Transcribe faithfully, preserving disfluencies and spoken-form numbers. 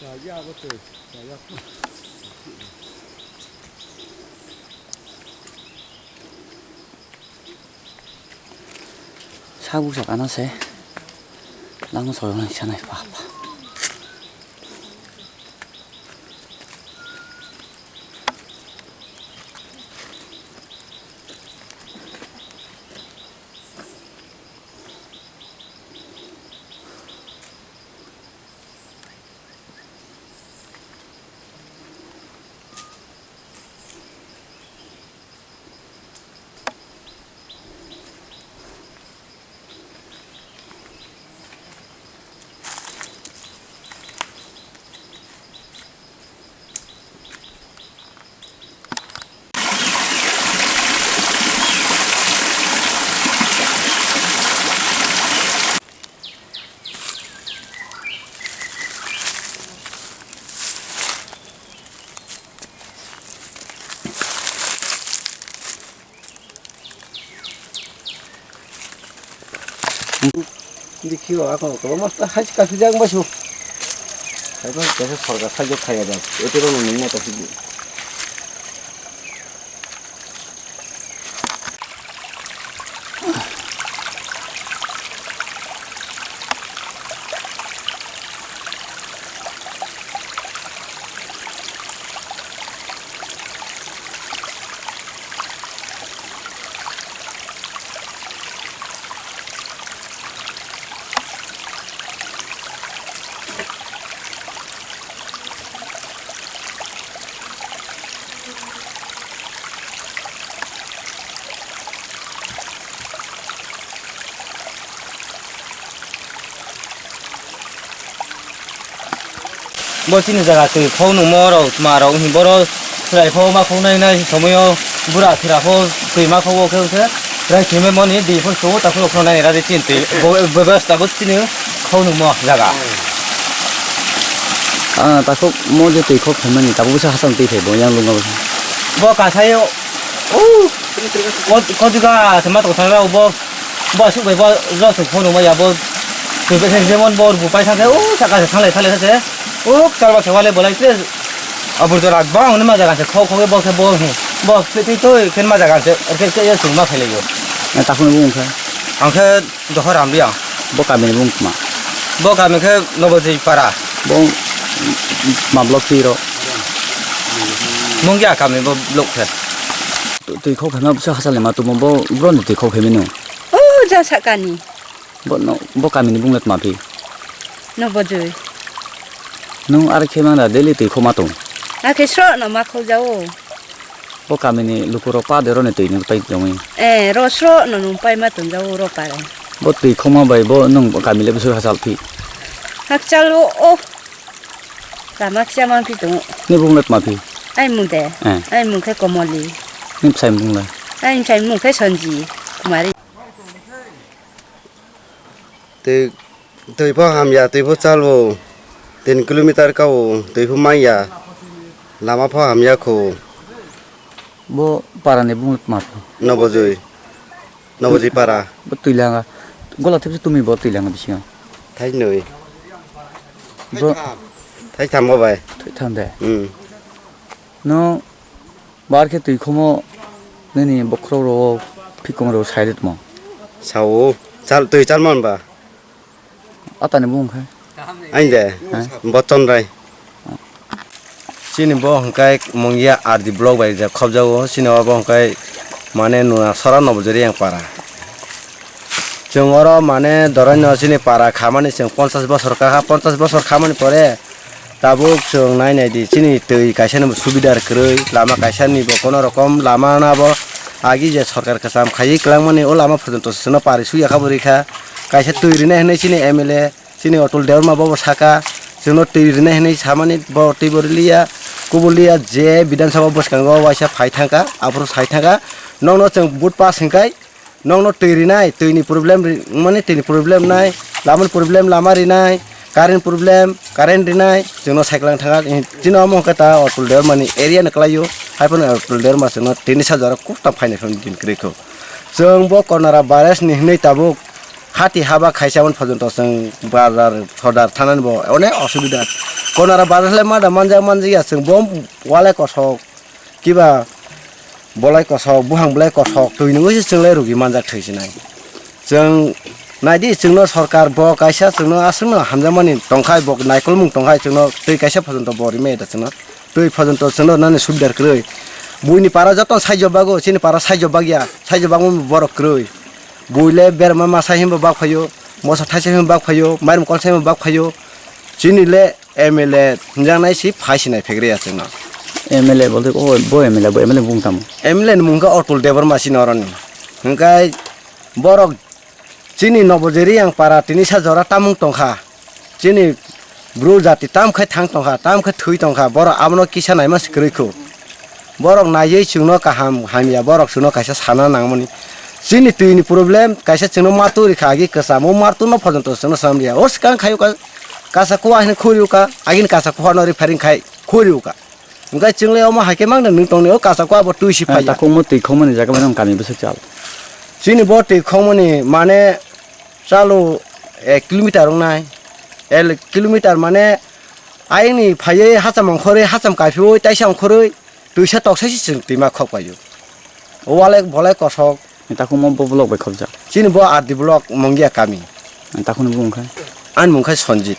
Sa busa kana se. Langma soi sanai pa pa. Dikhiyo, ako kwbangma ta hai kaisa jang bai su. Hai ba kaisa sorkar sajak khaya jang. Ete rok nung ma ta sidi. Bo chini jaga twi khok nungmo rok tma rok wngkhe boro chwrai kho ma khok nai nai somoi o bura thwra kho twi ma khok o khe wngkhe rai thwimani di phano chwng o ta phano khok nai nai chini twi bo bebas tabuk chini khok nungmo jaga. Ah, takhuk mo je twi khok phaimani tabuk bwsa hachal twi phai bo yang lungma bo. Bo kasai o, o, ko, ko juga se ma tong thang bo. Bo aswk bai bo josok phone rwmaya bo. Twi bai khe jemon bo rwbu pai thang khe o saka se thanglai thanglai khe se. O char ba se wale bolai se. Abur jora bang hwnwi ma jaga se khok khok bo khe bo he. Bo twi twi twi khe ma jaga se. Khe khe ya sung ma khailai yo. Na takhuk ni bung kha. Ang khe dohor Ambiya. Bo kami ni bung kma. Bo kami khe Nobojoi para. Bo ma block twi ro. Mungya kami bo block khe. Twi khok khaima bwsa hachal ni ma tumo bo bro ni twi khok khaimani. O ja sakani. Bo no, bo kami ni bung le tma phi? Nobojoi. Nwng ar khe mang da daily twi khok ma tong. Akhe sro no ma khok jao. Bo kami ni luku rok pa de ro ni twi ni pai tong. Eh, ro sro no nung pai ma tong jao ro pa re. Bo twi khok ma bai bo nwng kami le bwsa hachal phi? Hachal o, o. Lama kisa man phi tongo. Ni bung le tma phi? Ai mung de. Eh. Ai mung khe Komoli. Ni bwsai mung le? Ai bwsai mung khe Sonji Kumari. Twi, twi pho hamya, twi pho chal bo. Tin kilometer ka bo, twi pho manya. Lama pho hamya kho. Bo para ni bung le tma pho? Nobojoi. Nobojoi para. Bo twi langa. Gola thepse tumi bo twi langa bisingo. Thainwi. Bo thaitham bo bai. Thaitham de. Hmm. No bar khe twi khomo nini bokhorok ro phikong ro sai ritmo. Sao chal twi chal man ba. Atani bung khe? Ainde. Hai. Bochon rai. Chini bo hwnkhe mungya R D block bai je khobjago. Chini bo hwnkhe mane nuna sora Nobojori yang para. Chwng oro mane doraino chini para khamani chwng ponchas bosor kakha, ponchas bosor khamani pore tabuk chwng nai nai di chini twi kaisa ni bo subida kwrwi, lama kaisa ni bo kono rokom lama na bo agi je sorkar kwcham khaiwi kwlangmani o lama photo chwngno pari suyakha bo rikha. Kaisa twi rinai hwnwi chini M L A, chini Atul Debbarma bobo saka, chwngno twi rinai hwnwi samani bo twi bo riliya, kubul liya je Bidhan Sabha bwskango waisa phai thangkha, aphuru sai thangkha, nokno chwng vote pass hwnkhai, nokno twi rinai, twini problem ri-, mani twini problem nai, lamani problem lama rinai, current problem, current rinai, chwngno cycle thangkha, chini omo hwnkhe ta Atul Debbarmani area ni kwlaio, haiphano Atul Debbarma chwngno tini sajaro kufta phainai phano din kwrwi kho. Chwng bo Konara barrage ni hwnwi tabuk hati haba khaisa aboni phojonto chwng bazar sodar thanani bo onek osubida. Konara bazar le mada manjak manjak ya, chwng bo walai kosok, kiba bolai kosok, buhang bolai kosok, twi nungwi se chwng le rugi manjak thwi sinai. Chwng naidi, chwngno sorkar bo kaisa chwngno aswkno hamjakmani tongkhai, bo naikolmung tongkhai, chwngno twi kaisa phojonto bo rimai da chwngno. Twi phojonto chwngno nani subidar kwrwi. Buini para joto saijo bago, chini para saijo bagya, saijo bagmani borok kwrwi. Bui le berma masa himba bak phaio, moso thaisa himba bak phaio, mairum kolsa himba bak phaio. Chini le M L A hwnjaknai si phai sinai phegre ya chwngno. M L A bolte o bo M L A bo M L A bung tamo? M L A ni mung khe Atul Debbarma sino oroni. Hwnkhe borok chini Nobo Jeriyang para tini sa jora tamung tongkha. Chini bru jati tam khai thang tongkha, tam khai thwi tongkha. Borok abono kisa naima se kwrwi kho. Borok naiwi chwngno kaham hamya, borok chwngno kaisa sana nangmani. Chini twini problem kaisa chwngno martu rikha, agi kwchamo martu no phojonto chwngno swnam riya. O swkang khayo ka, kasa kuwa hino khuri uka, agini kasa kuwa no referring khai khuri uka. Hwnkhe chwng le omo hai khe mangno nwng tongni o kasa kuwa bo twi si phaiya. Takhukmo twi khokmani jaga bai nang kami bwswk chal? Chini bo twi khokmani mane chalo ek kilometer wngnai. Ek kilometer mane ayangni phaiwi hacham ongkhorwi, hacham kaiphaiwi taisa ongkhorwi twisa toksaisi chwng twima khok paio. O walai bolai kosok. Takhukmo bo block bai khobjak? Chini bo R D block Mongia kami. Takhukni bumung khe? Ani mung khe Sanjit.